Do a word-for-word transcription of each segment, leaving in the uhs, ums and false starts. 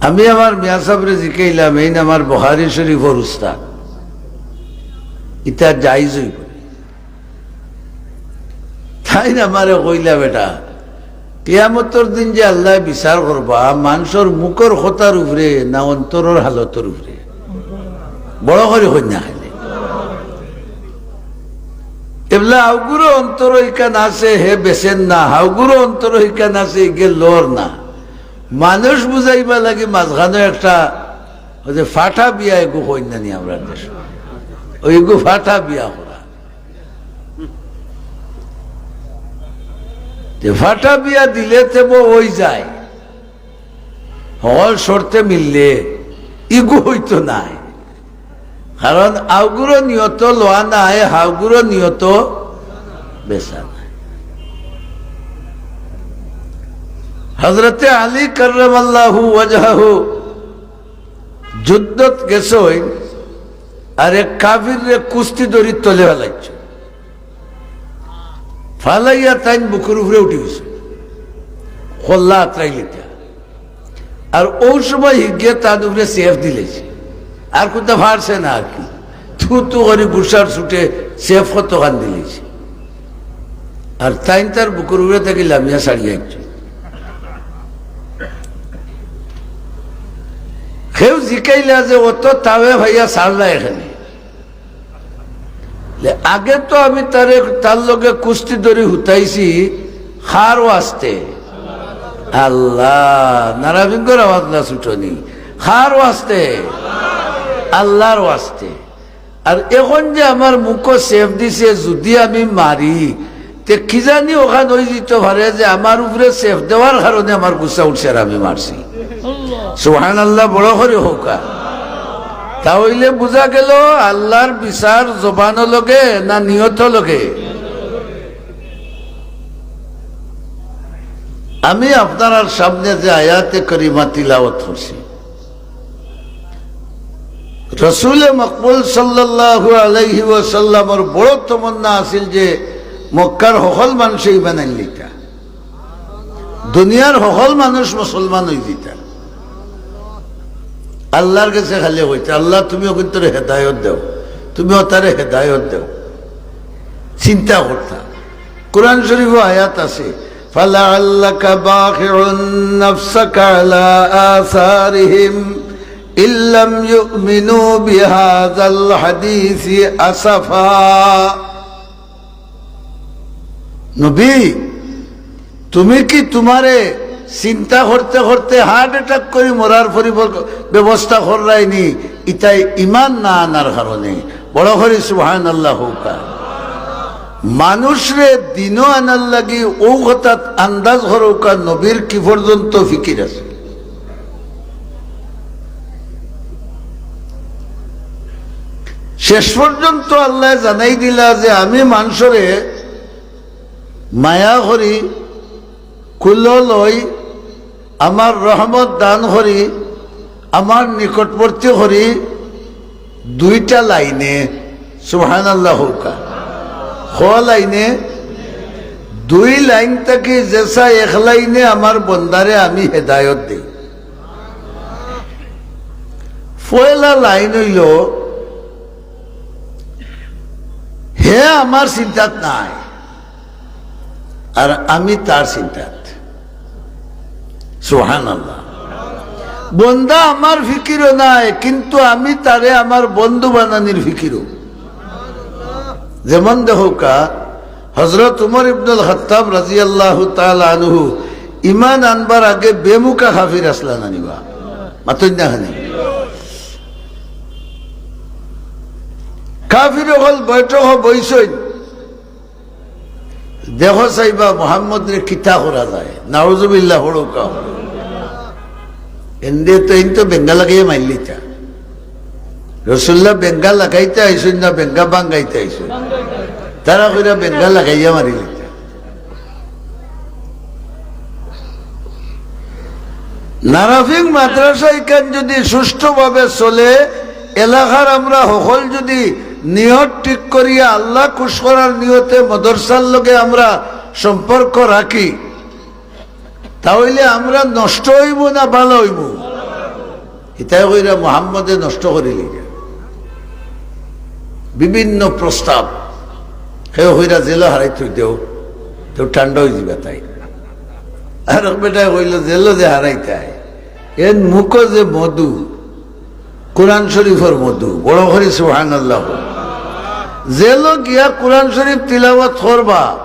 আমি আমার মিয়া সাবরে জিকাইলাম, এইন আমার বুখারী শরীফর উস্তাদ, ইতা জায়েজ অইবো নি? তাইন আমারে কইলা, বেটা, কিয়ামতর দিন যে আল্লায় বিচার করবা, মানষর মুখর কথার উপরে না অন্তরর হালতর উপরে? বড় করি কইন না খালি। এবলা হাউগুরো অন্তর ইখান আছে, হে বেচের না, হাউগুরো অন্তর ইখান আছে, ইগে লর না। মানুষ বুঝাইবার লাগি মাঝখানো একটা, ওই যে ফাটা বিয়া এগু কইন না নি আমরার দেশো, ওই এগু ফাটা বিয়া করা। তে ফাটা বিয়া দিলে তেবো অই যায়, হকল শর্তে মিললে ইগু অইতো নায়। কারণ হাউগুরো নিয়ত লওয়া নায়, হাউগুরো নিয়ত বেচা নায়। হযরতে আলী কাররামাল্লাহু ওয়াজহাহু যুদ্ধত গেছইন, আর এক কাফিররে কুস্তি দড়ির তলে ফালাইছে। ফালাইয়া তাইন বুকুর উপরে উঠি গেছে, কল্লা আতরাইলিতা। আর অউ সময় হিগে তান উপরে সেফ দিলাইছে, আর কুন্তা ফারছে না আর কি। থু থু করি গুসার ছুটে সেফ কতখান দিলাইছে। আর তাইন তার বুকুর উপরে থাকি লামিয়া ছাড়িয়া আইছে। কেউ জিকাইলা যে অত তাওয়ে ভাইয়া ছাড়লা এখানে। লে, আগে তো আমি তারে, তার লগে কুস্তি দড়ি হুতাইছি, কার ওয়াস্তে? আল্লাহ। নারাফিঙ্গর আওয়াজ না ছুটনি। কার ওয়াস্তে? আল্লাহর ওয়াস্তে। আর এখন যে আমার মুখো সেফ দিছে, যুদি আমি মারি, তে কি জানি অখান অইযিতো পারে যে আমার উপরে সেফ দেওয়ার কারণে আমার গুসা উঠছে আর আমি মারছি। সুবহানাল্লাহ, বড় করি কউক্কা। তা অইলে বুঝা গেল আল্লাহর বিচার জবানর লগে না নিয়তর লগে? আমি আপনারার সামনে যে আয়াতে করিমা তিলাওয়াত করছি, রসুলে মকবুল সাল্লাল্লাহু আলাইহি ওয়াসাল্লামর বড় তমন্না আছিল যে মক্কার হকল মানুষে ইমান আনলিতা, দুনিয়ার হকল মানুষ মুসলমান অইযিতা। আল্লাহর গেছে খালি কইতা, "আল্লাহ, তুমি অগুইন্তরে হেদায়ত দেও, তুমি অতারে হেদায়ত দেও।" চিন্তা করতা। কোরআন শরীফো আয়াত আছে, "ফালাআল্লাকা বাখিউন নাফসাকা আলা আসারিহিম ইল্লাম ইউমিনু বিহাযাল হাদিসি আসাফা।" নবী, তুমি কি তুমারে চিন্তা করতে করতে হার্ট অ্যাটাক করি মরার পরিবর-, ব্যবস্থা কররায়নি, ইতায় ইমান না আনার কারণে? বড় করি সুবহানাল্লাহ কউক্কা। মানুষরে দিনো আনার লাগি অউ কথাত আন্দাজ করউক্কা নবীর কি পর্যন্ত ফিকির আছে। শেষ পর্যন্ত আল্লায় জানাই দিলা যে আমি মানষরে মায়া করি, কুলো লই, আমার রহমত দান করি, আমার নিকটবর্তী করি দুইটা লাইনে। সুবহানাল্লাহ কউক্কা। ক লাইনে? দুই লাইন থাকি যেছা এক লাইনে আমার বন্দারে আমি হেদায়ত দেই। পয়লা লাইন অইলো, হে আমার চিন্তাত নাই, আর আমি তার চিন্তাত। সুবহানাল্লাহ। বন্দা আমার ফিকিরো নাই, কিন্তু আমি তারে আমার বন্ধু বানানির ফিকিরো। যেমন দেখউক্কা, হযরত উমর ইবনুল খাত্তাব রাদিয়াল্লাহু তাআলা আনহু ইমান আনবার আগে বেমুখা কাফির আছলা না নি বা? মাতইন না খানি। কাফির অকল বৈঠকো বইছইন। দেখো চাইবা, মুহাম্মদরে কিতা করা যায়? নাউজুবিল্লাহ, হড়ুকা। এন্দে তো, ইন তো বেঙ্গা লাগাইয়া মারিলিতা। রসুল্লাহ বেঙ্গা লাগাইতা আইছইন না, বেঙ্গা ভাঙ্গাইতা আইছইন? তারা কইরা বেঙ্গা লাগাইয়া মারিলিতা। নারাফিং মাদ্রাসা ইখান যুদি সুষ্ঠুভাবে চলে, এলাকার আমরা হকল যুদি নিয়ত ঠিক করিয়া আল্লাহ খুশ করার নিয়তে মাদ্রাসার লগে আমরা সম্পর্ক রাখি, তা অইলে আমরা নষ্ট অইমু না ভালা অইমু? হিতায় কইরা মোহাম্মদে নষ্ট করিলিরা। বিভিন্ন প্রস্তাব, কেউ কইরা জেলো হারাই থই দেও, তেউ ঠান্ডা অইযিবা তাই। আর এক বেটায় কইলো, জেলো যে হারাইতায়, এন মুখো যে মধু, কোরআন শরীফর মধু, বড় করি সুবহানাল্লাহ। জেলো গিয়া কোরআন শরীফ তিলাওয়াত করবা,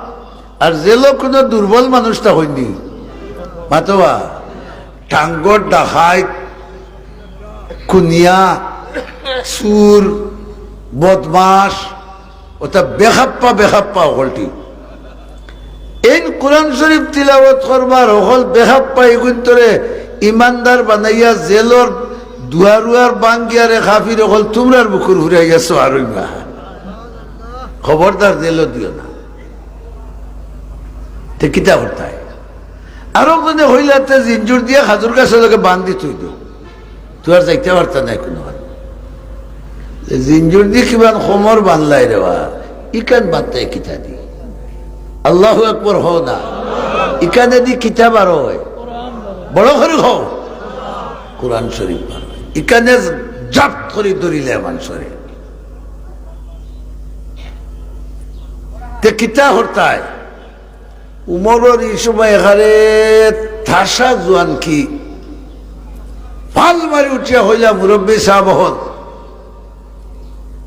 আর জেলো কুনু দুর্বল মানুষ তা অইনি, মাতবা, টাঙ্গর ডাকাইত, খুনিয়া, চুর, বদমাশ, অতা বেখাপ্পা বেখাপ্পা হকলটি। এইন কোরআন শরীফ তিলাওয়াত করবার হকল বেখাপ্পা ইগুইন্তরে ইমানদার বানাইয়া জেলর দুয়ারুয়ার বাঙ্গিয়ারে কাফির হকল তুমরার বুকুর ফুরাইয়া সোয়ার অইবা। খবরদার জেলো দিও না। তে কিতা করতায়? আরো মনে হইলাতে জিঞ্জুর দিয়া খাজুর গাছর লগে বান্ধি থই দেও। তুই আর যাইতা পারতা নায় কুনু। জিঞ্জুর দি কিমান কমর বানলাই রে বা, ইখান বানতে কিতা দি? আল্লাহু আকবার হও না। ইখানে দি কিতা বার অয়? বড় করি হও। কোরআন শরীফ বার অয়। ইখানে জাপ্ত করি ধরিলে মানষরে। তে কিতা করতায়? উমরর ই সময় এখানে তাসা জুয়ান কি ফাল মারি উঠিয়া কইলা, মুরব্বি সাব অকল,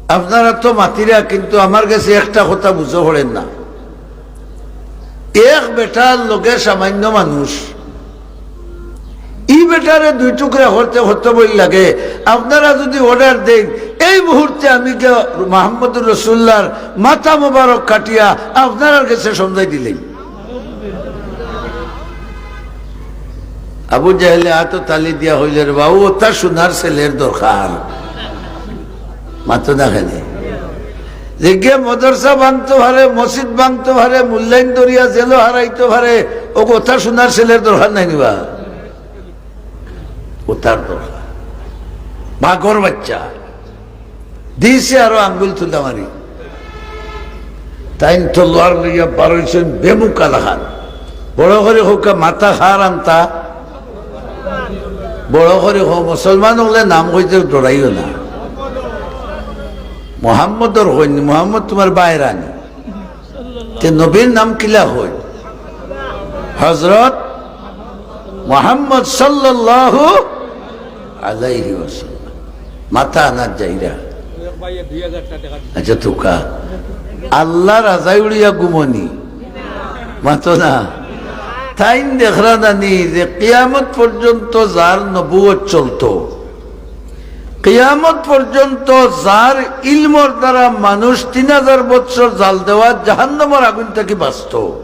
আপনারা তো মাতিরা, কিন্তু আমার গেছে একটা কথা বুঝো পড়ের না। এক বেটার লগে সামান্য মানুষ, ই বেটারে দুই টুকরা করতে কত বই লাগে। আপনারা যদি অর্ডার দেইন, এই মুহূর্তে আমি গিয়া মোহাম্মদুর রসুল্লাহর মাথা মোবারক কাটিয়া আপনারার গেছে সমজাই দিলাইমু। আবু জাহেলে আতো তালি দিয়া কইলে, রে বাবু, অতা সোনার ছেলের দরকার। মাতো না কেনে? যেগিয়ে মাদ্রাসা ভাঙতো পারে, মসজিদ ভাঙতো পারে, মূল্যায়ন ধরিয়া জেলো হারাইতো পারে, অগু অতা সোনার ছেলের দরকার নায় নি বা? অতার দরকার। বাঘর বাচ্চা। দিছে আরো আঙ্গুল তুলা মারি। তাইন তলোয়ার লইয়া বার অইছইন বেমুখা লাখান। বড় করি কউক্কা, মাথা কার আনতা? বড় করি কও, মুসলমান অকলে নাম কইতে ডরাইও না। মোহাম্মদর কইন, মোহাম্মদ তুমার বাইরা নি। তে নবীর নাম কিলা কইন? হযরত মুহাম্মদ সাল্লাল্লাহু আলাইহি ওয়াসাল্লাম। মাথা আনাত যাইরা। আচ্ছা, তুকা। আল্লাহ রাজাই উড়িয়া ঘুমনি। মাতো না। তাইন দেখরা নানি যে কিয়ামত পর্যন্ত যার নবুয়ত চলতো, কিয়ামত পর্যন্ত যার ইলমর দ্বারা মানুষ তিন হাজার বৎসর জাল দেওয়া জাহান্নামর আগুন থাকি বাঁচতো।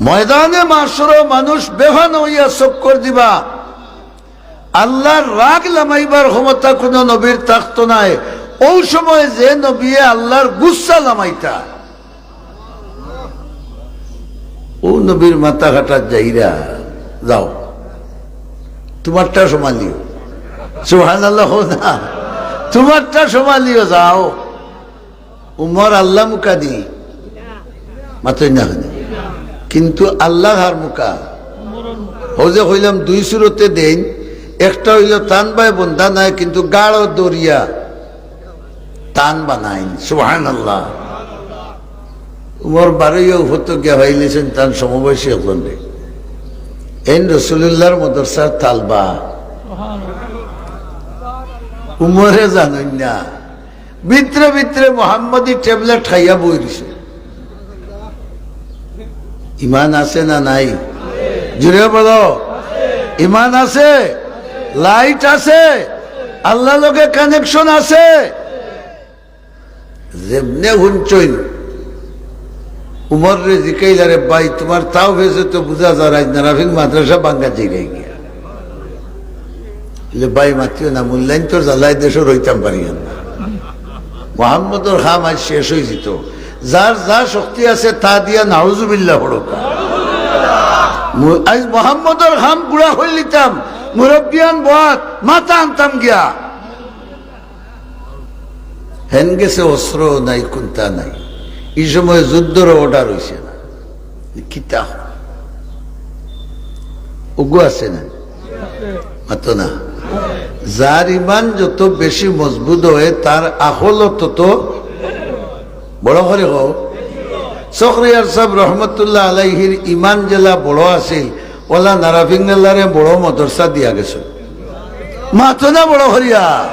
ময়দানে মাশরো মানুষ বেফানা অইয়া চক্কর দিবা। আল্লাহর রাগ লামাইবার ক্ষমতা কুনু নবীর থাকতো নায়। অউ সময় যে নবিয়ে আল্লাহর গুসা লামাইতা, অউ নবীর মাথা কাটাত যাইরা, যাও, তুমারটা সমালিও। সুবহানাল্লাহ কও না, তুমারটা সমালিও, যাও। উমর আল্লাহ মুখা দি মাতইন না কেনে? কিন্তু আল্লাহ কার মুখা? অউ যে কইলাম দুই সুরতে দেইন, একটা অইলো তান বায় বন্দা নায়, কিন্তু গাঢ় দরিয়া তান বানাইন। সুবহানাল্লাহ। উমর বারইয়া উফত গিয়া পাইলিছইন তান সমবয়সী অকলরে। এইন রসুলুল্লাহর মাদ্রাসার তালবা। উমরে জানইন না, ভিতরে ভিতরে মোহাম্মদী ট্যাবলেট খাইয়া বই রইছে। ইমান আছে না নাই? জুরে বলো, ইমান আছে, লাইট আছে, আল্লাহর লগে কানেকশন আছে। যেমনে হুনছইন, উমররে জিকাইলা, "রে ভাই, তুমার তাও ফেসে তো বুঝা যার আইজ নারাফিন মাদ্রাসা ভাঙ্গা যাইরায় গিয়া।" বলে, "ভাই, মাতিও না, মূল্যায়ন তোর জ্বালায় দেশো রইতাম পারিয়ার না। মোহাম্মদর কাম আইজ শেষ অইযিতো। যার যা শক্তি আছে তা দিয়া নাউজুবিল্লাহ পড়উক্কা। মু-, আইজ মোহাম্মদর কাম গুড়া করিলিতাম, মুরব্বিয়ান বওয়াত, মাথা আনতাম গিয়া।" হেন গেছে অস্ত্র নাই, কুন্তা নাই। ই সময় যুদ্ধর অর্ডার অইছে না। কিতা অয়? অগু আছে না? মাতো না। যার ইমান যত বেশি মজবুত অয়, তার আখলও তত বড় করি কও। চকরিয়ার সাব রহমতুল্লাহ আলাইহির ইমান যেলা বড় আছিল, অলা নারাফিঙ্গালারে বড় মদরসা দিয়া গেছে। মাতো না বড় করিয়া।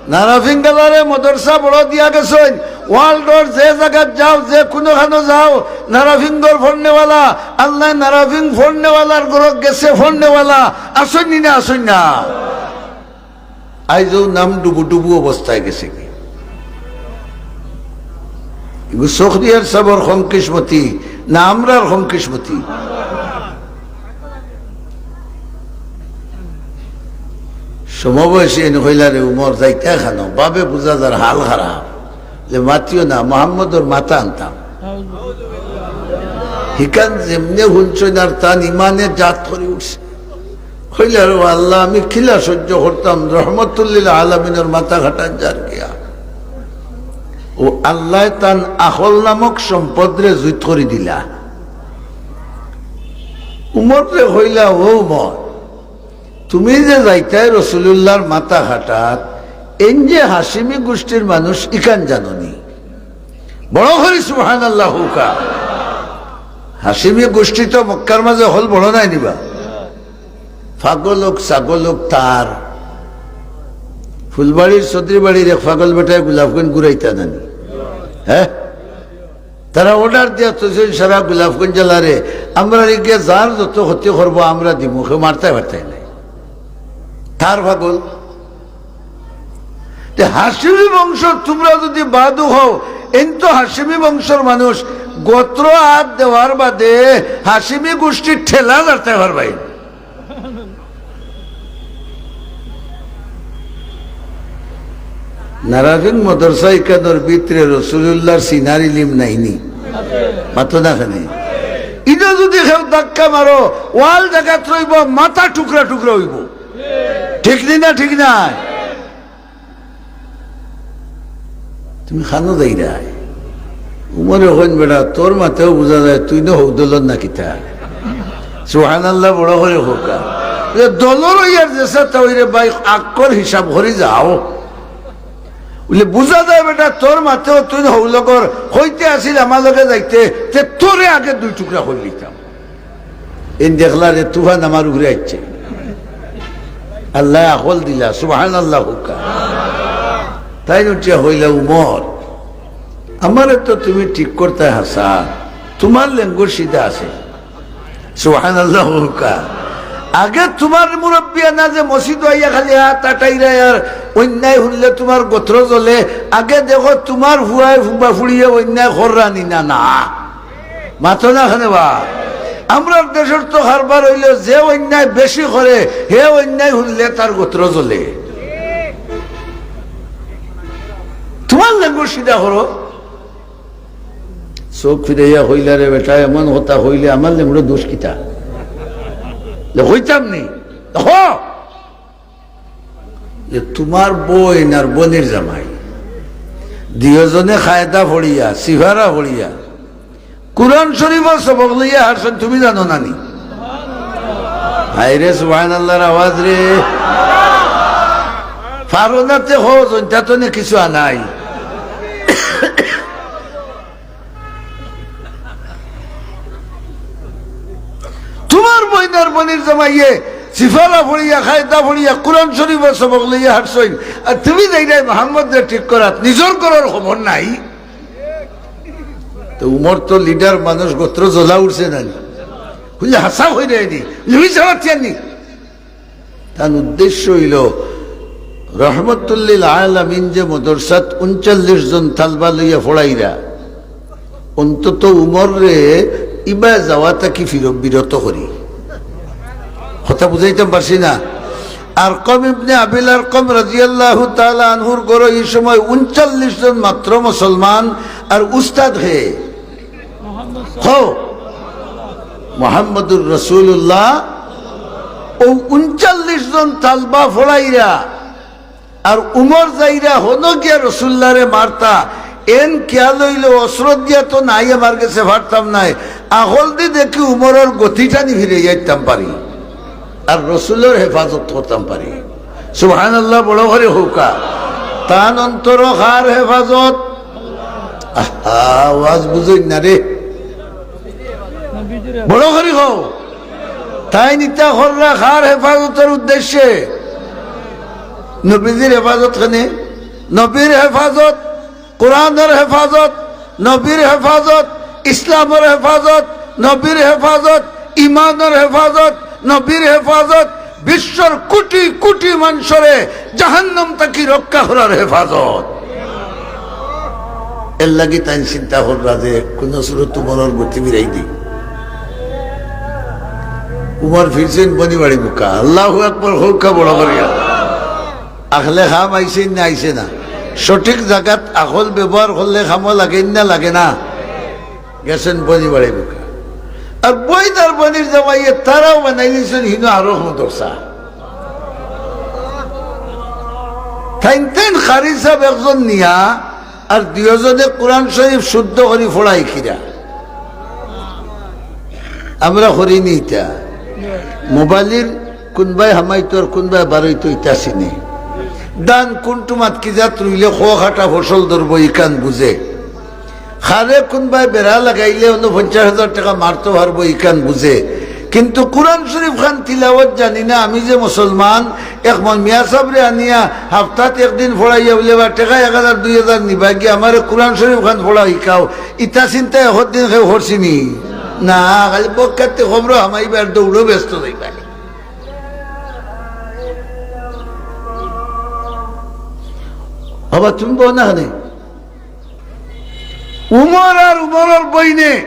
নারাফিঙ্গালারে মদরসা বড় দিয়া গেছইন। ওয়ার্ল্ডর যে জাগাত যাও, যে কুনুখানো যাও, নারাফিঙ্গর ফড়নেওয়ালা, আল্লায় নারাফিং ফড়নেওয়ালার ঘরো গেছে ফড়নেওয়ালা, আছইন নি না, আছইন না? আইজও নাম ডুবু ডুবু অবস্থায় গেছে গি। এগু চকরিয়ার সাবর কম কিসমতি, না আমরার কম কিসমতি? সমবয়সী এন কইলা, "রে উমর, যাইতা খানো?" বাবে বুঝা যার হাল খারাপ। যে মাতিও না, মোহাম্মদর মাথা আনতাম। হিকান যেমনে হুনছইন আর তান ইমানে জাত করি উঠছে। কইলা, "রে আল্লাহ, আমি কিলা সহ্য করতাম, রহমতুল্লিল আলামিনর মাথা খাটান যার গিয়া।" ও আল্লায় তান আখল নামক সম্পদরে জুইত করি দিলা। উমররে কইলা, "ও উমর, তুমি যে যাইতায় রসুলুল্লাহর মাথা খাটাত, এইন যে হাশিমি গোষ্ঠীর মানুষ ইখান জানো নি?" বড় করি সুবহানাল্লাহ কউক্কা। হাশিমি গোষ্ঠী তো মক্কার মাঝে হকল বড় নায় নি বা? পাগল অউক, ছাগল অউক তার। ফুলবাড়ির চৌধুরী বাড়ির এক পাগল বেটায় গোলাপগঞ্জ ঘুরাইতা না নি? হ্যাঁ? তারা অর্ডার দিয়া থইছইন সারা গোলাপগঞ্জ জেলারে, আমরার ইগিয়ে যার যত ক্ষতি করবো আমরা দিমু, কেউ মারতায় পারতায় নায়। তার পাগল। তে হাশিমি বংশ তুমরা যুদি বাদও হও, এইন তো হাশিমি বংশর মানুষ, গোত্র আত দেওয়ার বাদে হাশিমি গোষ্ঠীর ঠেলা জারতায় পারবায়। নারাফিং মদরসা ইকানোর ভিতরে রসুলুল্লাহর সিনার ইলিম নাই নি? মাতো না কেনে? ইনো যুদি কেউ ধাক্কা মারো, ওয়াল জাগাত রইবো, মাথা টুকরা টুকরা অইবো। ঠিক নি না? ঠিক নায়? তুমি খানো যাইরায়? উমরে কইন, "বেটা, তোর মাতেও বুঝা যায়, তুই না হউ দলর না কিতা?" সুবহানাল্লাহ, বড় করি কউক্কা। যে দলর অইয়ার যেছা তা অইরে ভাই, আক্কর হিসাব করি যাও। বুলে, "বুঝা যায় বেটা, তোর মাতেও তুই না হউ লগর, কইতে আছিল আমার লগে যাইতে, তে তোরে আগে দুই টুকরা করি দিতাম।" এইন দেখলা রে, তুফান আমার উপরে আইছে। আল্লায় আখল দিলা, সুবহানাল্লাহ কউক্কা। তাইন উঠিয়া কইলা, "উমর, আমারে তো তুমি ঠিক করতায় হাছা, তুমার লেঙ্গুর সিধা আছে।" সুবহানাল্লাহ কউক্কা। আগে তুমার মুরব্বিয়ানা যে মসজিদো আইয়া খালি আত আটাইরায় আর অন্যায় হুনলে তুমার গোত্র জ্বলে, আগে দেখো তুমার ফুয়ায় ফুবা ফুড়িয়ে অন্যায় কররা নি না, না। মাতো না কেনে বা? আমরার দেশর তো কারবার অইলো, যে অন্যায় বেশি করে, হে অন্যায় হুনলে তার গোত্র জ্বলে। তুমার লেঙ্গুর সিধা করো। চউখ ফিরাইয়া কইলা, "রে বেটা, এমন কথা কইলে আমার লেঙ্গুরর দোষ কিতা?" লে, "কইতাম নি।" দেখো, যে তুমার বইন আর বইনর জামাই, দুইওজনে কায়দা পড়িয়া, সিফারা পড়িয়া, কুরআন শরীফর সবক লইয়া হারছইন, তুমি জানো না নি? হায় রে, সুবহানাল্লাহর আওয়াজ রে। পারো না তে কও, জনতা তো নে কিছু আনাই। তুমার বইনর বইনর জামাইয়ে সিফারা পড়িয়া, কায়দা পড়িয়া, কুরআন শরীফর সবক লইয়া হারছইন, আর তুমি যাইরায় মোহাম্মদরে ঠিক করাত, নিজর ঘরর খবর নাই। তে উমর তো লিডার মানুষ, গোত্র জ্বলা উঠছে না নি? বুলে, "হাছা কইরায় নি, লুই ছাড়াতিয়ার নি।" তান উদ্দেশ্য অইলো, রহমতুল্লিল আলামিন যে মদরসাত ঊনচল্লিশ জন তালবা লইয়া পড়াইরা, অন্তত উমররে ইবায় যাওয়া থাকি ফির-, বিরত করি। কথা বুঝাইতাম পারছি না? আরকম ইবনে আবিল আরকম রাদিয়াল্লাহু তাআলা আনহুর ঘরো ই সময় ঊনচল্লিশ জন মাত্র মুসলমান, আর উস্তাদ হে কও, মোহাম্মদুর রাসূলুল্লাহ। অউ ঊনচল্লিশ জন তালবা পড়াইরা, আর উমর যাইরা হনো গিয়া রসুলুল্লাহরে মারতা, এন খেয়াল অইলো অস্ত্র দিয়া তো নাই আমার গেছে পারতাম নায়, আখল দি দেখি উমরর গতি টানি ফিরাইয়া আইতাম পারি। আর রসুলর হেফাজত করতাম পারি। সুবহানাল্লাহ, বড় করি কউক্কা। তান অন্তরো কার হেফাজত? আহা, ওয়াজ বুঝইন না রে, বড় করি কও। তাইন ইতা কররা কার হেফাজতর উদ্দেশ্যে? নবীজির হেফাজত। কেনে? নবীর হেফাজত, কোরআনর হেফাজত, নবীর হেফাজত, ইসলামর হেফাজত, নবীর হেফাজত, ইমানর হেফাজত, নবীর হেফাজত, বিশ্বর কুটি কুটি মানষরে জাহান্নাম থাকি রক্ষা করার হেফাজত। এরলাগি তাইন চিন্তা কররা যে কুনু সুরত উমরর গতি ফিরাই দি। উমর ফিরছইন বনি বাড়ি বুকা। আল্লাহু আকবার, কউক্কা বড় করিয়া। আখলে কাম আইছইন না আইছে না? সঠিক জাগাত আখল ব্যবহার করলে কামো লাগে না লাগে না? গেছইন বনি বাড়ি বুকা। আর বইন আর বনির জামাইয়ে তারাও বানাইলিছইন হিনো আরো মাদ্রাসা। তাইন তাইন কারি সাব একজন নিয়া আর দুইওজনে কোরআন শরীফ শুদ্ধ করি পড়া হিকিরা। আমরা করি নি ইতা। মোবাইলর কুনবায় হামাইতো আর কুনবায় বারইতো ইতা চিনে। ধান কুন টুমাত কি জাত রুইলে ক কাটা ফসল ধরবো ইখান বুঝে। কারে কুনবায় বেড়া লাগাইলে অনো পঞ্চাশ হাজার টেকা মারতো পারবো ইখান বুঝে। কিন্তু কোরআন শরীফ খান তিলাওয়াত জানি না। আমি যে মুসলমান, এক মন মিয়া সাবরে আনিয়া হাপ্তাত একদিন পড়াইয়া বুলে, "বা টেকা এক হাজার দুই হাজার নিবা গি, আমারে কোরআন শরীফ খান পড়া হিকাও।" ইতা চিন্তা একদিন কেউ করছি নি? না, খালি বক্কাতে খবর হামাইবার দৌড়ো ব্যস্ত যাইবা। বাবা, তুমি বও না কেনে? উমর আর উমরর বইনে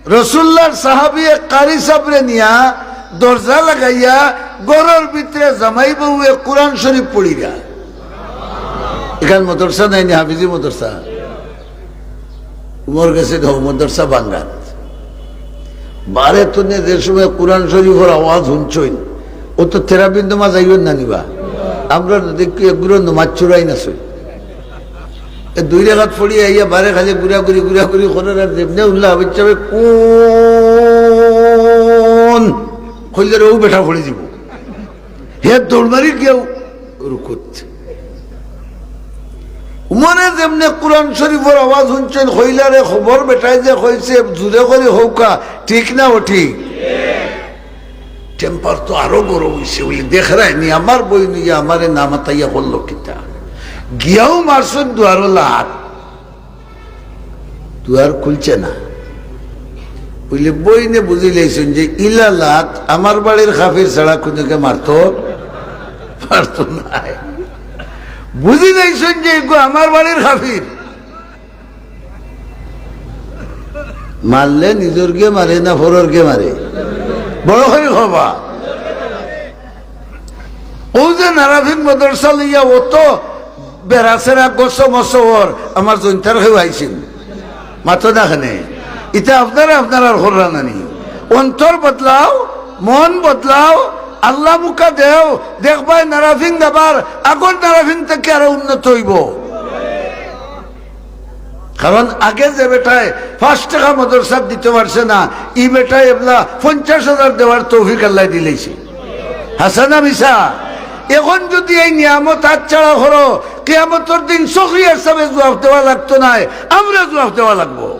রসুল্লাহর সাহাবি এক কারি সাবরে নিয়া দরজা লাগাইয়া ঘরর ভিতরে জামাই বউয়ে কোরআন শরীফ পড়িরা। ইখান মাদ্রাসা নায় নি, হাফিজি মাদ্রাসা। উমর গেছে তো মাদ্রাসা ভাঙ্গাত। বারে তনে যে সময় কোরআন শরীফর আওয়াজ হুনছইন, ও তো তেরা বিন্দু মা যাইবেন না নিবা। আমরা দেখি এগুলো নমাজ চুরাই না সই। এ দুই রেকাত পড়ি আইয়া বারে খালি ঘুরাঘুরি, ঘুরাঘুরি করের আর যেমনে উল্লা হাবিজ সাবে কোন কইলে রে, ও বেটা পড়ি দিব। হে দৌড় মারি গিয়াও রুকুত। উমরে যেমনে কোরআন শরীফর আওয়াজ হুনছইন, কইলা রে, খবর বেটায় যে কইছে, জুরে করি কউক্কা, ঠিক না অঠিক? টেম্পার তো আরো গরম অইছে, বুলে, "দেখরায় নি, আমার বইন অইয়া আমারে না মাতাইয়া করলো কিতা?" গিয়াও মারছইন দুয়ারো লাত, দুয়ার খুলছে না। বুলে, বইনে বুঝিলাইছইন যে ইলা লাত আমার বাড়ির কাফির ছাড়া কুনুকে মারতো পারতো নায়। বুঝিলাইছইন যে এগু আমার বাড়ির কাফির। মারলে নিজরগে মারে না পররগে মারে? বড় করি কবা। ও যে নারাফিন মাদ্রাসা লইয়া অত বেড়াছেড়া গছ মছ অর, আমার জৈন্তার কেউ আইছিল? মাতো না কেনে? ইতা আপনারা আপনারার কররা নানি? অন্তর বদলাও, মন বদলাও, আল্লামুখা দেও, দেখবায় নারাফিন দাবার আগর নারাফিন থাকি আরো উন্নত অইবো। কারণ আগে যে বেটায় পাঁচ টেকা মাদ্রাসাত দিতো পারছে না, ই বেটায় এবলা পঞ্চাশ হাজার দেওয়ার তৌফিক আল্লায় দিলাইছে। হাছা না মিছা? এখন যুদি এই নিয়ামত হাতছাড়া করো, কিয়ামতর দিন চকরিয়ার সাবে জুয়াপ দেওয়া লাগতো নায়, আমরা জুয়াপ দেওয়া লাগবো।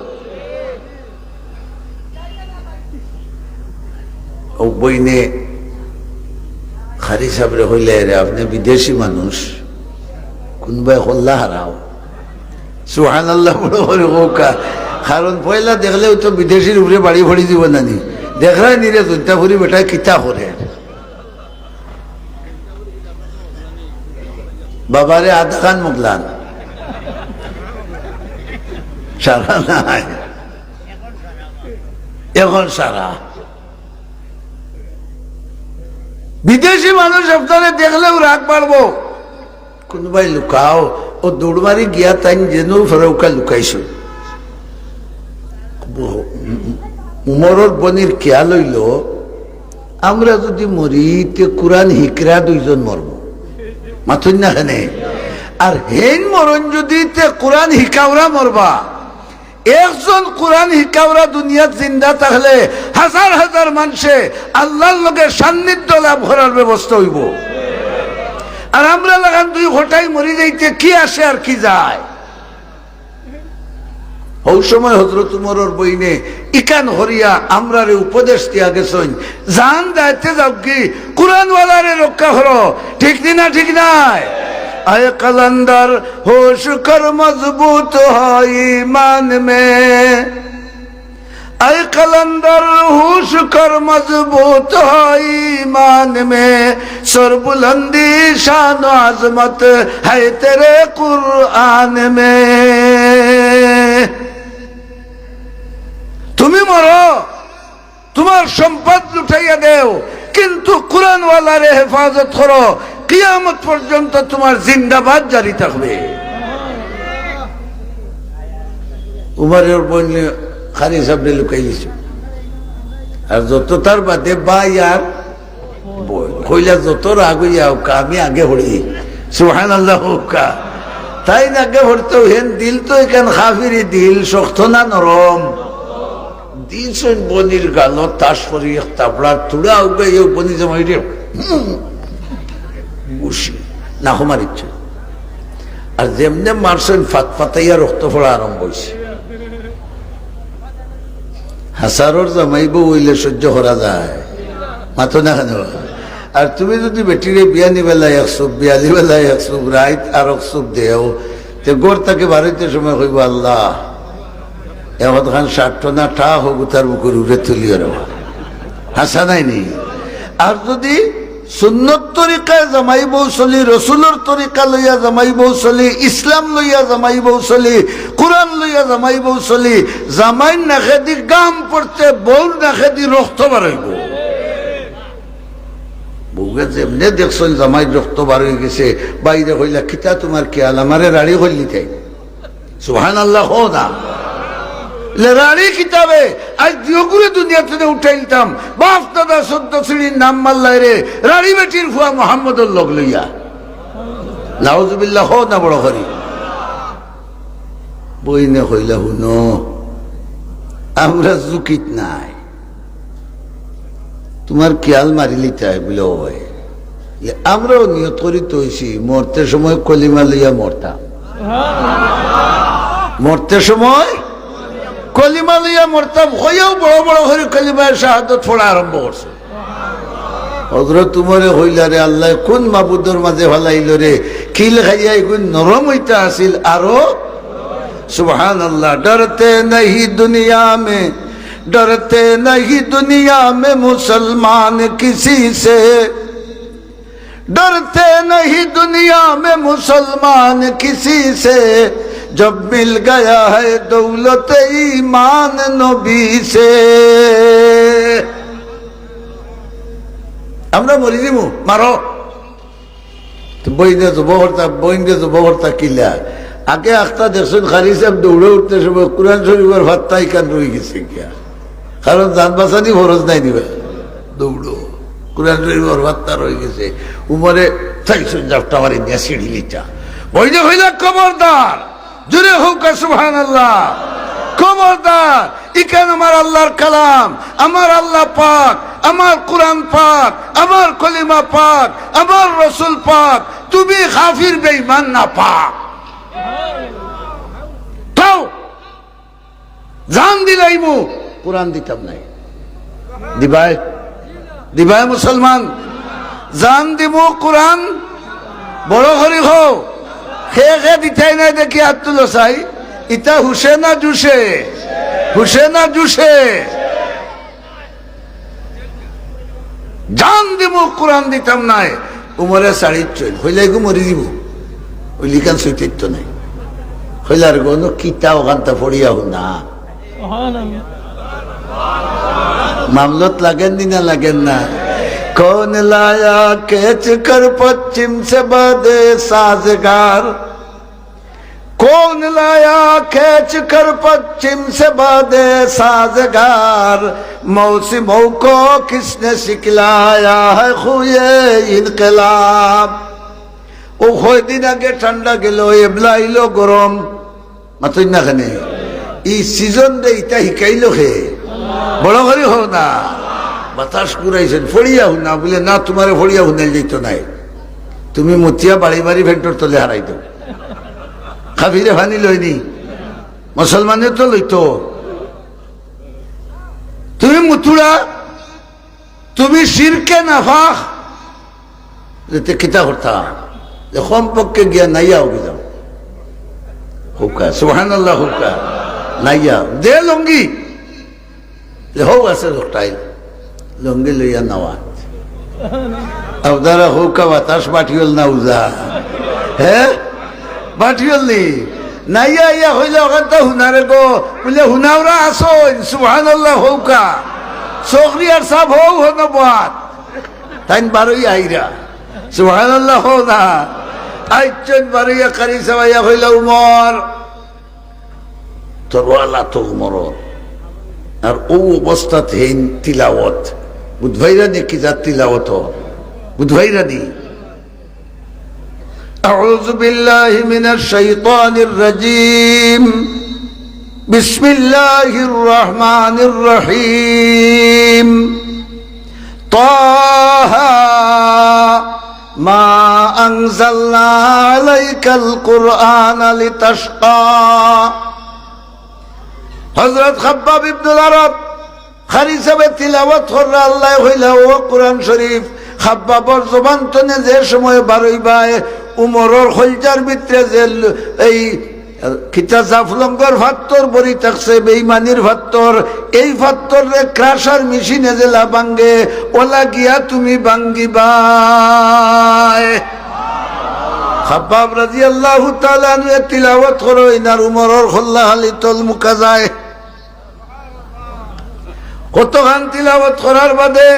ও বইনে কারি সাবরে কইলা, "রে, আপনে বিদেশি মানুষ, কুনবায় কল্লা হারাও।" সুবহানাল্লাহ বড় করি কউক্কা। কারণ পয়লা দেখলেউ তো বিদেশির উপরে বাড়ি পড়ি দিবো নানি। দেখরায় নি রে, জৈন্তাপুরি বেটায় কিতা করে। বাবারে আধাখান মুগলান। সারা নাই। এখন সারা। বিদেশি মানুষ আপনারে দেখলেউ রাগ বাড়বো। কুনবায় লুকাও, ও দৌড় মারি গিয়া তাইন যেন ফেরৌকা লুকাইছইন। উমরর বইনর খিয়াল অইলো, আমরা যুদি মরি, তে কুরআন হিকরা দুইজন মরবো। মাতইন না কেনে? আর হেইন মরইন যুদি, তে কুরআন হিকাউরা মরবা। একজন কোরআন হিকাওরা দুনিয়াত জিন্দা থাকলে হাজার হাজার মানষে আল্লার লগে সান্নিধ্য লাভ করার ব্যবস্থা অইবো। আর আমরা লাখান দুই খটাই মরি যাইতে কি আসে আর কি যায়? হউ সময় হজরত উমরর বইনে ইখান হরিয়া আমরারে উপদেশ দিয়া গেছইন, "জান যাইতে যাউকগি, কোরআনওয়ালারে রক্ষা করো।" ঠিক নি না? ঠিক নায়? আয় কালান্দার, হোশ কর মজবুত হয় ইমান মে। اے قلندر ہوش کر مضبوط ہے ایمان میں، سر بلندی شان و عظمت ہے تیرے قرآن میں۔ তুমি মরো, তুমার সম্পদ লুটাইয়া দেও, কিন্তু কোরআনওয়ালারে হেফাজত করো, কিয়ামত পর্যন্ত তুমার জিন্দাবাদ জারি থাকবে। উমরর বইনে কারি সাবরে লুকাই দিছে। আর যত তার বাদে ভাই আর বইন, কইলা যত রাগ অইয়া অউক্কা, আমি আগে পড়ি। সুবহানাল্লাহ কউক্কা। তাইন আগে পড়তো, হেন দিল তো ইখান কাফিরি দিল, শক্ত না নরম? দিছইন বইনর গালো তাস পড়ি এক থাপড়া, থুড়া উগাইয়া বইন জামাইরে, হুম, ঘুষি, নাকো মারিছে। আর যেমনে মারছইন, ফাত ফাতাইয়া রক্ত পড়া আরম্ভ অইছে। হাছারর জামাই বউ অইলে সহ্য করা যায়? মাতো না কেনে? আর তুমি যুদি বেটিরে বিয়ানি বেলায় এক চুপ, বিয়ালি বেলায় এক চুপ, রাইত আরক চুপ দেও, তে ঘর থাকি বারইতে সময় কইবো, "আল্লাহ, এ অতখান ষাট টনা ঠা হগুতার বুকুর উপরে তুলিও রে বা।" হাছা নায় নি? আর যুদি সুন্নত তরিকায় জামাই বউ চলি, রসুলর তরিকা লইয়া জামাই বউ চলি, ইসলাম লইয়া জামাই বউ চলি, কোরআন লইয়া জামাই বউ চলি, জামাইর নাকেদি ঘাম পড়তে বউর নাকেদি রক্ত বারইবো। বউয়ে যেমনে দেখছইন জামাইর রক্ত বারই গেছে, বাইরে কইলা, "কিতা তুমার খিয়াল, আমারে রাড়ি করিলিতায়?" সুবহানাল্লাহ কও না। লে রাড়ি কিতাবে, আইজ দিওগুরে দুনিয়া থাকি উঠাইলিতাম, বাপ দাদা চৌদ্দ সিঁড়ির নাম মারলায় রে, রাড়ি বেটির ফুয়া মোহাম্মদর লগ লইয়া। নাউজুবিল্লাহ কও না বড় করি। বইনে কইলা, "হুনো, আমরা ঝুঁকিত নাই, তুমার খিয়াল মারিলিতায়।" বলে, "অয়।" আমরাও নিয়ত করি থইছি, মরতে সময় কলিমা লইয়া মরতাম। মরতে সময় কলিমা লইয়া মরতাম। কইয়াউ বড় বড় করি কলিমায় শাহাদত পড়া আরম্ভ করছে। হজরত উমরে কইলা, "রে আল্লায় কুন মাবুদর মাঝে ফালাইলো রে? কিল খাইয়া ইগুন নরম অইতা আছিল আরো।" সুবহানাল্লাহ। ڈرتے نہیں دنیا میں، ڈرتے نہیں دنیا میں مسلمان کسی سے، ڈرتے نہیں دنیا میں مسلمان کسی سے، جب مل گیا ہے دولت ایمان نبی سے۔ আমরা মরি যিমু, মারো। তো বইনরে জবো করতা, বইনরে জবো করতা কিলা? আগে আখতা দেখছইন, কারি সাব দৌড়ে উঠতে সময় কোরআন শরীফর ফাত্তা ইখান রই গেছে গিয়া। কারণ জান বাঁচানি ফরজ নায় নি বা। দৌড়ো। কোরআন শরীফর ফাত্তা রই গেছে। উমরে চাইছইন জাপটা মারি নিয়া সিঁড়ি লিটা। বইনে কইলা, "খবরদার!" জোরে কউক্কা সুবহানাল্লাহ। খবরদার, ইখান আমার আল্লার কালাম, আমার আল্লা পাক, আমার কোরআন পাক, আমার কলিমা পাক, আমার রসুল পাক, তুমি কাফির বেঈমান নাপাক। তাও জান দিলাইমু, কোরআন দিতাম নায়। দিবায়? দিবায় মুসলমান? জান দিমু, কোরআন বড় করি কও। কে কে দিতায় নায় দেখি আত তুলো চাই। ইতা হুশে না জুশে? হুশে না জুশে? জান দিমু, কোরআন দিতাম নায়। উমরে ছাড়িছইন, কইলা, "ইগু মরি যিবো।" অউ লিখান সইতাইতো নায়। কইলা, "আর গো, অনো কিতা অখানতা পড়িয়া হুনা।" মামলত লাগের নি না লাগের না? کون لایا کھینچ کر پچھم سے بادِ سازگار، کون لایا کھینچ کر پچھم سے بادِ سازگار، موسموں کو کس نے سکھلایا ہے خویِ انقلاب۔ অউ কয়দিন আগে ঠান্ডা গেল, এবলা আইলো গরম। মাতইন না কেনে? ই সিজনরে ইতা হিকাইলো কে? বড় করি কও না। বাতাস ঘুরাইছইন, ফড়িয়া হুনা, বুলে, "না, তুমারে ফড়িয়া হুনাইল দিতো নায়। তুমি মুতিয়া বাড়ি বাড়ি ফেন্টর তলে হারাই দেও।" কাফিরে পানি লয়নি, মুসলমানে তো লইতো। তুমি মুতুড়া, তুমি শিরকে নাফাক, যে তে কিতা করতা? যে কমপক্ষে গিয়া নাইয়া অগি যাও। কউক্কা, সুবহানাল্লাহ কউক্কা, নাইয়া। দে লুঙ্গি। যে হউ আছে লোকটাই, লুঙ্গি লইয়া নাওয়া। আপনারা কউক্কা বাতাস বাটিওল না উজা? হে? বাটিওল নি? নাইয়া আইয়া কইলা, "অখানতা হুনারে গো।" বুলে, "হুনাওরা আছইন, সুবহানাল্লাহ কউক্কা। চকরিয়ার সাব হউ হনো বাত।" তাইন বারইয়া আইরা। সুবহানাল্লাহ কও না। আইছইন বারইয়া কারি সাব আইয়া কইলা, "উমর, তরোয়াল আতো উমরর।" আর অউ অবস্থাত হেইন তিলাওত। বুঝবাইরা নি কিতা তিলাওত? বুঝবাইরা নি? أعوذ بالله من الشيطان الرجيم. بسم الله الرحمن الرحيم. طه ما أنزلنا عليك القرآن لتشقى. হযরত খাব্বাব ইবনুল আরাত কারি সাবে তিলাওয়াত কররা, আল্লায় কইলা, ও কোরআন শরীফ, খাব্বাবর জবান তনে যে সময় বারইবায়, উমরর কইলজার ভিতরে যে ল-, এই কিতা জাফলংগর ফাত্তর ভরি থাকছে, বেইমানির ফাত্তর, এই ফাত্তররে ক্রাশার মেশিনে যেলা ভাঙ্গে, অলা গিয়া তুমি ভাঙ্গিবায়। খাব্বাব রাদিয়াল্লাহু তাআলা আনহুয়ে তিলাওয়াত করইন আর উমরর কল্লা খালি তলমুখা যায়। কতখান তিলাওয়াত করার বাদে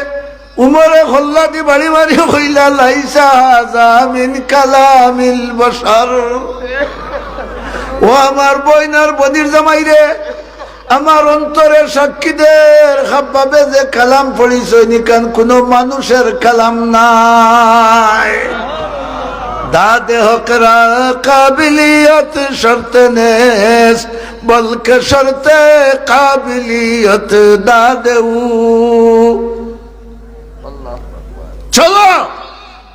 উমরে কল্লাদি বাড়ি মারি কইলা, "লাইসা হাযা মিন কালামিল বাশার।" ও আমার বইন আর বনির জামাইরে, আমার অন্তরে সাক্ষী দের, খাব্বাবে যে কালাম পড়িছইন, ইখান কুনু মানুষের কালাম নায়। দাদে হক রা কাবিলিয়ত শর্ত নেস্ত, বলকে শর্তে কাবিলিয়ত দাদেউ। চলো,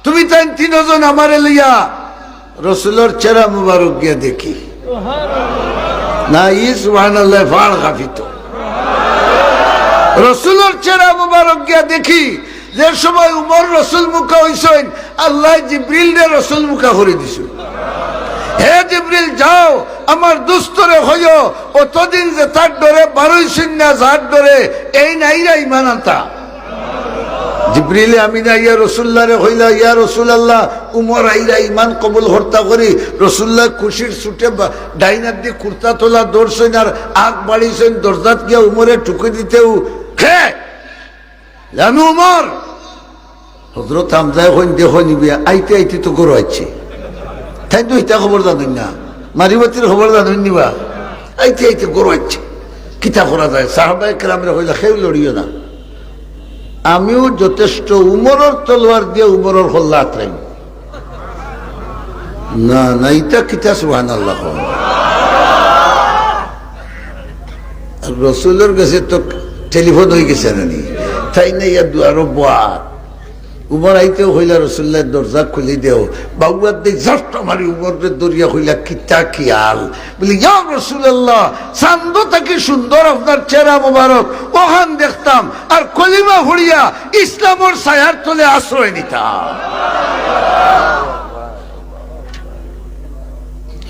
তুমি তাইন তিনজন আমারে লইয়া রসুলর চেহারা মুবারক গিয়া দেখি। না, ই সুবহানাল্লাহ, ফাড় কাঁপিত। রসুলর চেহারা মুবারক গিয়া দেখি, যে সময় উমর রসুল মুখা অইছইন, আল্লায় জিব্রিলরে রসুল মুখা করি দিছইন। হে জিব্রিল, যাও, আমার দুস্তরে কইও, অতদিন যেতার ডরে বারইছইন না, যার ডরে, এইন আইরা ইমান আনতা। জিব্রিলে আমিন আইয়া রসুল্লারে কইলা, "ইয়া রাসুলাল্লাহ, উমর আইরা ইমান কবুল করতা করি।" রসুল্লায় খুশির ছুটে বা-, ডাইন আতদি কুর্তা তলা ধরছইন আর আগ বাড়িছইন, দরজাত গিয়া উমরে ঠুকি দিতেউ, "কে?" "আমি উমর।" হজরত হামজায় কইন, "দেখো নিবি, আইতে আইতে তো ঘরো আইছে।" তাইন তো ইতা খবর জানইন না, মারিবাতির খবর জানইন নিবা। আইতে আইতে ঘরো আইছে, কিতা করা যায়? সাহাবায়ে কেরামরে কইলা, "কেউ লড়িও না, আমিও যথেষ্ট, উমরর তলোয়ার দিয়া উমরর কল্লা আতরাইমু।" না, না, ইতা কিতা সুবহানাল্লাহ কও? আর রসুলর গেছে তো টেলিফোন অইগেছে না নি? তাইন আইয়া দুয়ারো বওয়াত। উমর আইতেউ কইলা, "রসুল্লাহ, দরজা খুলি দেও।" বাউয়াত দেই জাপটা মারি উমররে ধরিয়া কইলা, "কিতা খিয়াল?" বলে, "ইয়া রাসুলাল্লাহ, চান্দ থাকি সুন্দর আপনার চেহারা মোবারক, অখান দেখতাম, আর কলিমা পড়িয়া ইসলামর ছায়ার তলে আশ্রয় নিতাম।"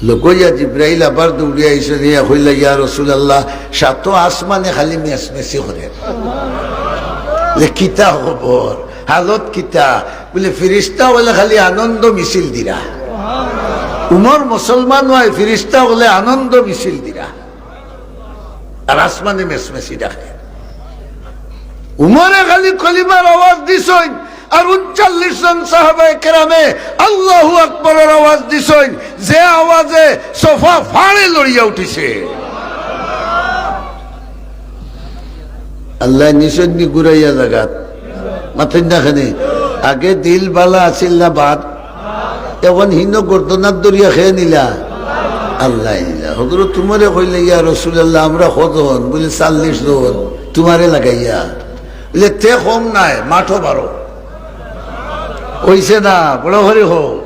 লগইয়া জিব্রাইল আবার দৌড়িয়া আইছইন, আইয়া কইলা, "ইয়া রাসুলাল্লাহ, সাতো আসমানে খালি মেচমেচি করের।" বলে, "কিতা খবর? হালত কিতা?" বলে, "ফিরিস্তা অকলে খালি আনন্দ মিছিল দিরা। উমর মুসলমান অয়, ফিরিস্তা অকলে আনন্দ মিছিল দিরা। আর আসমানে মেচমেচি ডাকে।" উমরে খালি কলিমার আওয়াজ দিছইন, আর ঊনচল্লিশ জন সাহাবায়ে কেরামে আল্লাহু আকবরর আওয়াজ দিছইন, যে আওয়াজে সোফা ফাড়ে লড়িয়া উঠিছে। আল্লায় নিছইন নি ঘুরাইয়া জাগাত? মাতইন না কেনে? আগে দিল বালা আছিল না বাদ? অখন হিনো গর্দনাত ধরিয়া কে নিলা? আল্লায় নিলা। হযরত উমরে কইলে, "ইয়া রাসূলুল্লাহ, আমরা কয়জন?" বলে, "চল্লিশ জন, তুমারে লাগাইয়া।" বলে, "তে কম নায়, মাঠো বারো।" অইছে না? বড় করি কও,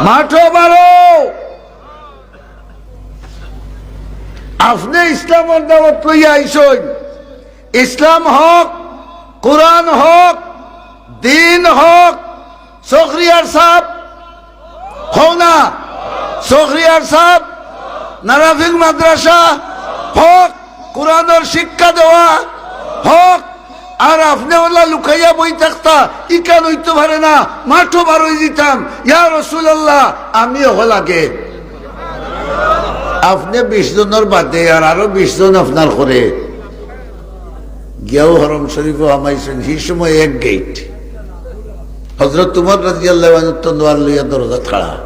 মাঠো বারো। আপনে ইসলামর দাওয়াত লইয়া আইছইন, ইসলাম হক, কোরআন হক, দ্বীন হক। চকরিয়ার সাব, কও না, চকরিয়ার সাব, নারাফিং মাদ্রাসা হক, কোরআনর শিক্ষা দেওয়া হক। আর আপনে অলা লুকাইয়া বই থাকতা, ইখান অইতো পারে না, মাঠো বারই দিতাম, ইয়া রাসূলুল্লাহ, আমিও অলা আগে। আপনে বিশ জনর বাদে আর আরো বিশ জন আপনার করে। গিয়াও হরম শরীফো হামাইছইন, হি সময় এক গেইট। হযরত উমর রাদিয়াল্লাহু আনহু তলোয়ার লইয়া দরজাত খাড়া।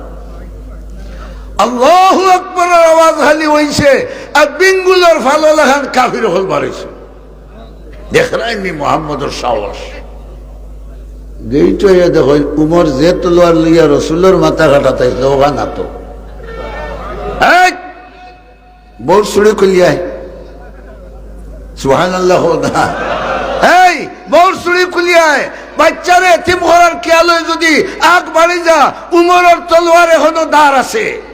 আল্লাহু আকবরর আওয়াজ খালি অইছে, আর বিঙ্গুলর ফালো লাখান কাফির অকল বারইছে। দেখরায়নি মুহাম্মদর সাহস। গেইট অইয়া দেখইন, উমর যে তলোয়ার লইয়া রসুলর মাথা কাটাত আইছলা, অখান আতো। এই! বউর চুড়ি খুলিয়া আয়। সুবহানাল্লাহ কও না। এই, বউর চুড়ি খুলিয়া আয়। বাইচ্চারে এতিম করার খেয়াল অয় যদি আগ বাড়ি যা, উমরর তলোয়ার এখনো ধার আছে।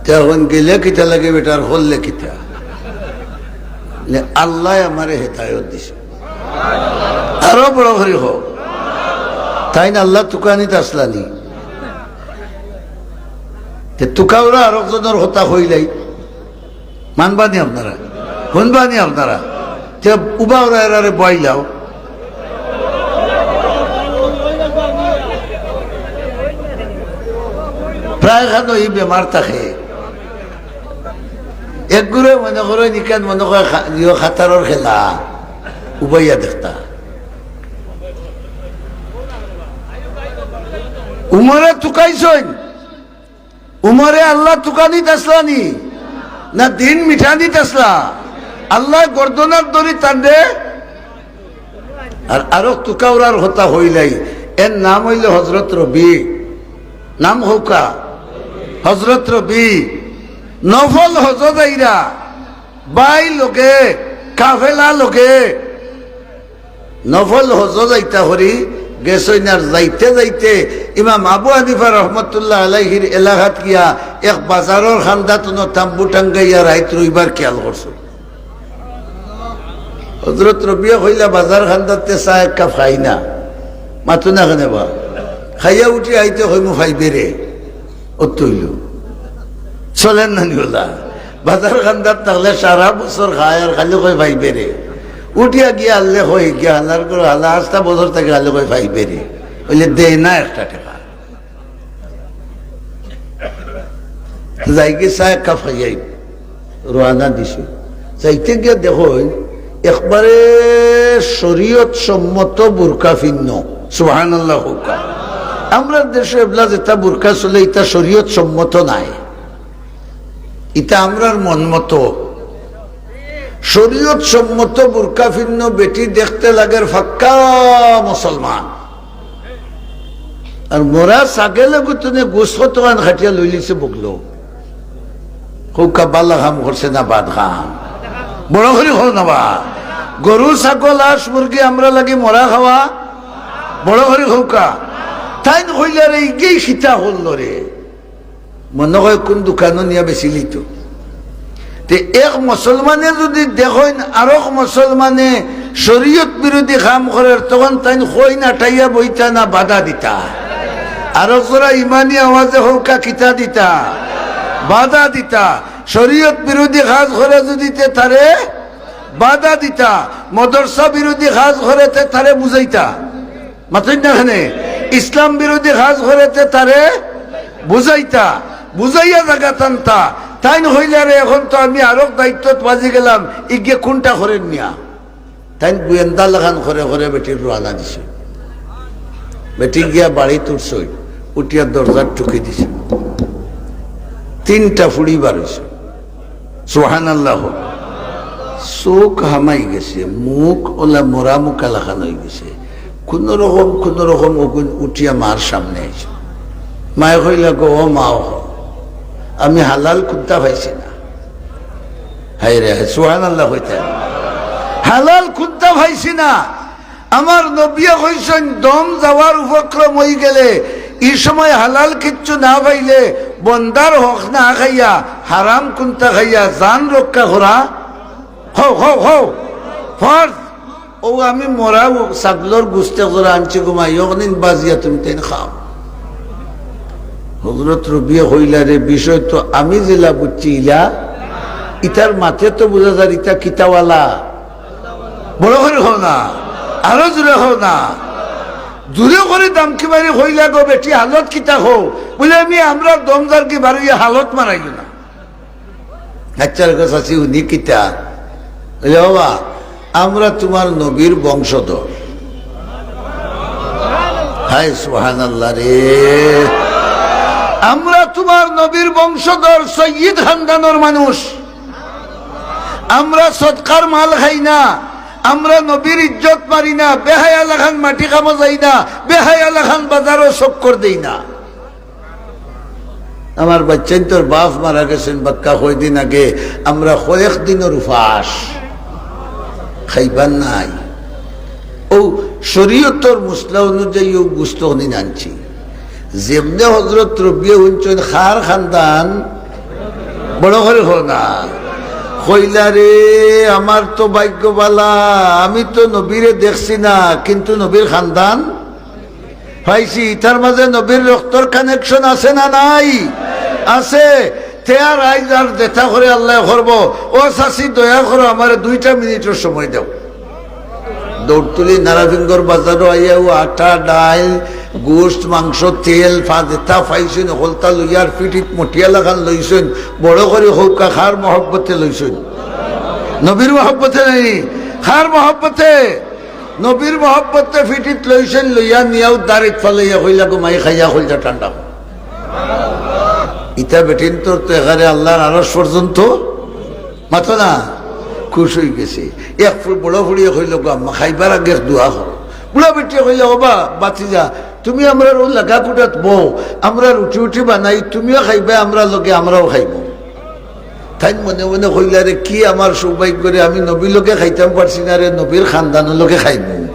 তে অখন গেলে কিতা লাগে বেটার, করলে কিতা? লে, আল্লায় আমারে হেদায়ত দিছে। আরো বড় করি কও। তাইন আল্লার তুকানিত আছলানি। তে তুকাউরা আরক জনর কথা কইলাই। মানবানি আপনারা? হুনবানি আপনারা? তে উবাউরা এরারে বওয়াইলাও। প্রায় খানো ই বেমার থাকে। একগুরে মনে করইন, ইখান মনে কয় খা-, ইয়ো খাতারর খেলা, উবাইয়া দেখতা। উমরে তুকাইছইন, উমরে আল্লার তুকানিত আছলানি, না দিন মিটানিত আছলা? আল্লায় গর্দনাত ধরি তানরে আর আরক তুকাউরার কথা কইলাই, এর নাম অইলো হযরত রবি। নাম কউক্কা, হযরত রবি। নফল হজো যাইরা, বাই লগে, কাফেলা লগে, নফল হজো যাইতা করি গেছইন। আর যাইতে যাইতে ইমাম আবু হানিফা রহমতুল্লাহ আলাইহির এলাকাত গিয়া এক বাজারর কান্দাত অনো তাম্বু টাঙ্গাইয়া রাইত রইবার খেয়াল করছইন। হযরত রবিয়ে কইলা, "বাজার কান্দাত তে চা এক কাপ খাই না।" মাতো না কেনে বা? খাইয়া উঠি আইতে কইমু, "পাইবে রে।" অত অইলো। চলের না নি অলা? বাজার কান্দাত থাকলে সারা বছর খায় আর খালি কয়, "পাইবে রে।" উঠিয়া গিয়া আল্লে কয়, গিয়া হালার করে হালা আস্তা বছর থাকি খালি কয়, "পাইবে রে।" অইলে দেয় না একটা টেকা। যাইগি চা এক কাপ খাইয়া আইমু। রওয়ানা দিছে। যাইতে গিয়া দেখইন, একবারে শরীয়ত সম্মত বুরকা ফিন্দ। সুবহানাল্লাহ কউক্কা। আমরার দেশো এবলা যেটা বুরকা চলে, ইটা শরীয়ত সম্মত নায়, ইটা আমরার মন মতো। শরীয়ত সম্মত বুরকা ফিন্দ বেটি দেখতে লাগের পাক্কা মুসলমান। আর মরা ছাগলে গুতুনে গোস্ত কতখান কাটিয়া লইলিছে বগলো। কউক্কা বালা কাম করছে না বাদ কাম? বড় করি কও না বা। গরু, ছাগল, হাঁস, মুরগি আমরার লাগি মরা খাওয়া? বড় করি কউক্কা। তাইন কইলা, "রে, ইগেই কিতা করলো রে?" মনো কয় কুন দোকানো নিয়া বেচিলিতো। তে এক মুসলমানে যুদি দেখইন আরক মুসলমানে শরীয়ত বিরোধী কাম করের, তখন তাইন কইন আটাইয়া বইতা না বাধা দিতা? আরক জোরা ইমানি আওয়াজে কউক্কা, কিতা দিতা? বাধা দিতা। শরীয়ত বিরোধী কাজ করে যুদি তে তারে বাধা দিতা, মাদ্রাসা বিরোধী কাজ করে তে তারে বুঝাইতা। মাতইন না কেনে? ইসলাম বিরোধী কাজ করে তে তারে বুঝাইতা, বুঝাইয়া জাগাত আনতা। তাইন কইলা, "রে, এখন তো আমি আরক দায়িত্বত বাজি গেলাম, ইগে কুনটা করের মিয়া?" তাইন গোয়েন্দা লাখান করে করে বেটির রওয়ানা দিছে। বেটি গিয়া বাড়িত উঠছইন, উঠিয়া দরজাত ঠুকি দিছে। তিনটা ফুড়ি বার অইছে। সুবহানাল্লাহ। চউখ হামাই গেছে, মুখ অলা মরা মুখা লাখান অই গেছে। কুনু রকম, কুনু রকম অগুন উঠিয়া মার সামনে আইছে। মায়ে কইলা গো, "ও মা, ও, আমি হালাল কুন্তা পাইছি না।" হায় রে, সুবহানাল্লাহ কইতা। হালাল কুন্তা পাইছি না। আমার নবিয়ে কইছইন, দম যাওয়ার উপক্রম অইগেলে, ই সময় হালাল কিচ্ছু না পাইলে, বন্দার হক না খাইয়া, হারাম কুন্তা খাইয়া, জান রক্ষা করা, হও, হও, হও, ফরজ। ও আমি মরা ছাগলর গুস্তে করে আনছি গো মাই, অখনিন বাজিয়া তুমি তাইন খাও। হজরত রবিয়ে কইলা, "রে, বিষয় তো আমি যেলা বুঝছি ইলা, ইতার মাতে তো বুঝা যার ইতা কিতাওয়ালা।" বড় করি কও না, আরো জোরে কও না। জোরে করি দামকি মারি কইলা, "গো বেটি, হালত কিতা কও?" বুলে, "আমি আমরা দম যার কি বারইয়া হালত মারাইল না।" আচ্ছা, রে চাচি, উনি কিতা? বুলে, "বাবা, আমরা তুমার নবীর বংশধর।" হায় সুবহানাল্লাহ রে, আমরা তুমার নবীর বংশধর, সৈয়দ খানদানর মানুষ। আমরা সদকার মাল খাই না, আমরা নবীর ইজ্জত মারি না, বেহায়া লাখান মাটি কামো যাই না, বেহায়া লাখান বাজারো চক্কর দেই না। আমার বাচ্চাইন্তর বাপ মারা গেছইন বাক্কা কয়দিন আগে, আমরা কয়েক দিনর উপাস, খাইবার নাই। ও শরীয়তর মসলা অনুযায়ী ও গুস্ত অখনিন আনছি। যেমনে হজরত রবিয়ে হুনছইন, "কার খানদান?" বড় করি কও না। কইলা, "রে, আমার তো ভাগ্য বালা, আমি তো নবীরে দেখছি না, কিন্তু নবীর খানদান পাইছি।" ইতার মাঝে নবীর রক্তর connection আছে না নাই? আছে। তে আর আইজ আর যেতা করে আল্লায় করবো। ও চাচি, দয়া করো, আমারে দুইটা মিনিটর সময় দেও। দৌড়তুলি নারাফিঙ্গর বাজারো আইয়া ও আটা, ডাইল, গোস্ত, মাংস, তেল, ফা-, যেতা পাইছইন, হকলতা লইয়া আর ফিটিত মটিয়া লাখান লইছইন। বড় করি কউক্কা, কার মহব্বতে লইছইন? নবীর মহব্বতে নাই, কার মহব্বতে? নবীর মহব্বতে ফিটিত লইছইন, লইয়া নিয়াও দাড়িত ফালাইয়া কইলা, "গো মাই, খাইয়া কইলজা ঠান্ডা।" ইতা বেটিন্তর তো একেবারে আল্লার আরশ পর্যন্ত মাতো না, খুশ অইগেছে। এক ফু-, বড় ফুড়িয়ে কইল, "গো আম্মা, খাইবার আগে এক দোয়া করো।" বুড়া বেটিয়ে কইলা, "ও বা, বাতিজা, তুমি আমরার অউ লাগা কুটাত বও, আমরা রুটি উটি বানাই, তুমিও খাইবায় আমরার লগে, আমরাও খাইমু।" তাইন মনে মনে কইলা, "রে, কি আমার সৌভাগ্য রে, আমি নবীর লগে খাইতাম পারছি না রে, নবীর খানদানর লগে খাইমু।"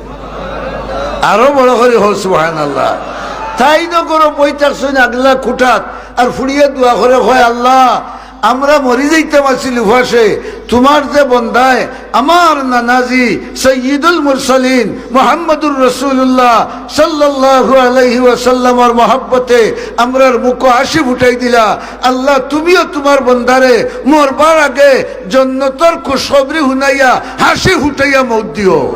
আরো বড় করি কও সুবহানাল্লাহ। তাইন ঘরো বই থাকছইন আগলা কুটাত, আর ফুড়িয়ে দোয়া করে কয়, "আল্লাহ, আমরা মরি যাইতাম আছিল উপাসে, তুমার যে বন্দায় আমার নানাজি সৈয়দুল মুরসালিন মুহাম্মদুর রাসূলুল্লাহ সাল্লাল্লাহু আলাইহি ওয়াসাল্লামর মহব্বতে আমরার মুখো হাসি ফুটাই দিলা। আল্লাহ, তুমিও তুমার বন্দারে মরবার আগে জন্নতর খুশখবরি হুনাইয়া হাসি ফুটাইয়া মউত দিও।"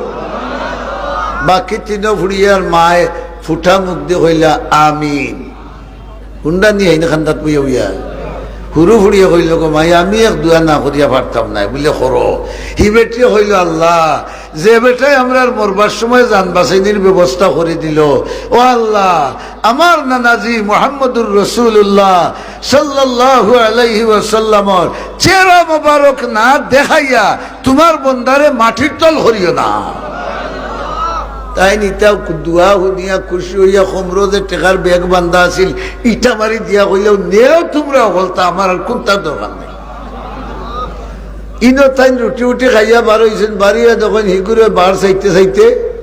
বাকি তিনো ফুড়িয়ার মায়ে ফুটা মুখ দি কইলা, "আমিন।" হুন্ডা নি হেইন খান্দাত বইয়া বইয়া। হুরু ফুড়িয়ে কইল, "গো মাই, আমি এক দোয়া না করিয়া পারতাম নায়।" বুলে, "করো।" হি বেটিয়ে কইল, "আল্লাহ, যে বেটায় আমরার মরবার সময় জান বাঁচাইনির ব্যবস্থা করি দিল, ও আল্লাহ, আমার নানাজি মুহাম্মদুর রাসূলুল্লাহ সাল্লাল্লাহু আলাইহি ওয়াসাল্লামর চেহারা মোবারক না দেখাইয়া তুমার বন্দারে মাটির তল করিও না।" তাইন ইতা দোয়া হুনিয়া খুশি অইয়া কমরো যে টেকার ব্যাগ বান্ধা আছিল, ইটা মারি দিয়া কইলা, "নেও তুমরা হকলতা, আমার আর কুন্তার দরকার নাই।" ইনো তাইন রুটি উটি খাইয়া বার অইছইন, বাড়িয়া যখন হিগুরে বার চাইতে চাইতে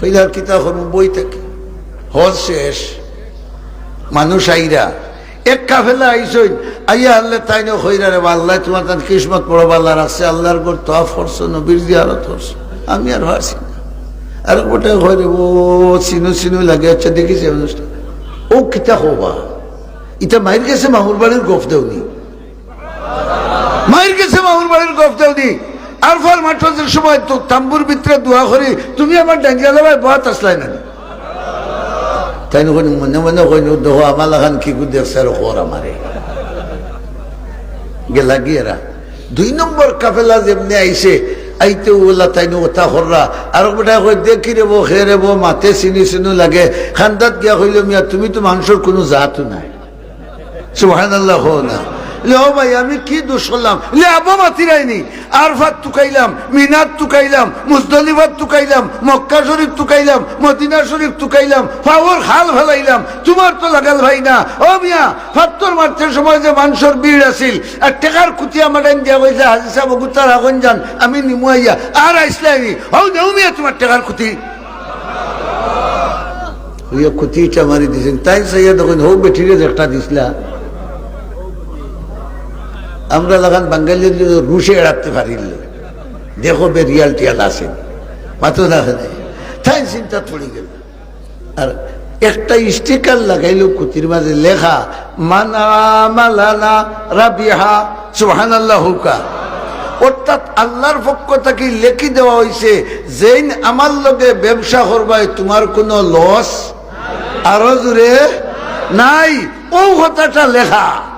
কইলা, "আর কিতা করমু, বই থাকি।" হজ শেষ, মানুষ আইরা, এক কাফেলা আইছইন, আইয়া হারলে তাইনও কইরা, "রে বা, আল্লায় তুমার তান কিসমত বড় বালা রাখছে, আল্লার ঘর তওয়াফ করছো, নবীর জিয়ারত করছো, আমি আর পারছি না।" আর গোটায় কয়, "রে বা, চিনু চিনু লাগে, আচ্ছা দেখি যে মানুষটা।" ও কিতা কও বা, ইতা মাইর গেছে মামুর বাড়ির গফ দেওনি। মাইর গেছে মামুর বাড়ির গফ দেওনি। আরফার মাঠো যে সময় তো তাম্বুর ভিতরে দোয়া করি, তুমি আমার ডাঙ্গিয়া লাভাই বহাত আসলাই না। তাইন কইন মনে মনে কইন, "দেখো, আমার লাখান কিগু দেখছে আর খর আমারে।" গেলা গিয়েরা। দুই নম্বর কাফেলা যেমনে আইছে, আইতে ওলা তাইন ওতা খররা। আর বেটায় কয়, "দেখি রে বা, খে রে বা, মাতে চিনু চিনু লাগে।" খান্দাত গিয়া কইল, "মিয়া, তুমি তো মানুষর কুনু জাতও নায়।" সুবহানাল্লাহ কও না। লে, "ও ভাই, আমি কি দোষ করলাম?" লে, "আবো মাতিরায়নি, আরফাত তুকাইলাম, মিনাত তুকাইলাম, মুজদলিফাত তুকাইলাম, মক্কা শরীফ তুকাইলাম, মদিনা শরীফ তুকাইলাম, পাওর খাল ফালাইলাম, তুমার তো লাগাল ভাই না।" ও মিয়া, ফাত্তর মারতে সময় যে মানষর ভিড় আছিল, আর টেকার খুতি আমার টাইম দিয়া কইছে, "হাজি সাব, অগুতা রাখইন যান, আমি নিমু আইয়া।" আর আইসলায়নি, "হউ নেও মিয়া তুমার টেকার খুতি।" অইয়া খুতি ইটা মারি দিছইন। তাইন চাইয়া দেখইন, হউ বেটিরে যে একটা দিছলা। আমরা লাখান বাঙালি অইলে রুশে এড়াইতে পারিলে, দেখো বে রিয়াল টিয়াল আছে, মাতো না আছে। তাইন চিন্তাত পড়ি গেলা। আর একটা স্টিকার লাগাইলো খুতির মাঝে লেখা, "মান আমালানা রাবিহা।" সুবহানাল্লাহ কউক্কা। অর্থাৎ আল্লার পক্ষ থাকি লেখি দেওয়া অইছে, "যেইন আমার লগে ব্যবসা করবায়, তুমার কুনু লস আরো জুরে নাই।" অউ কথাটা লেখা।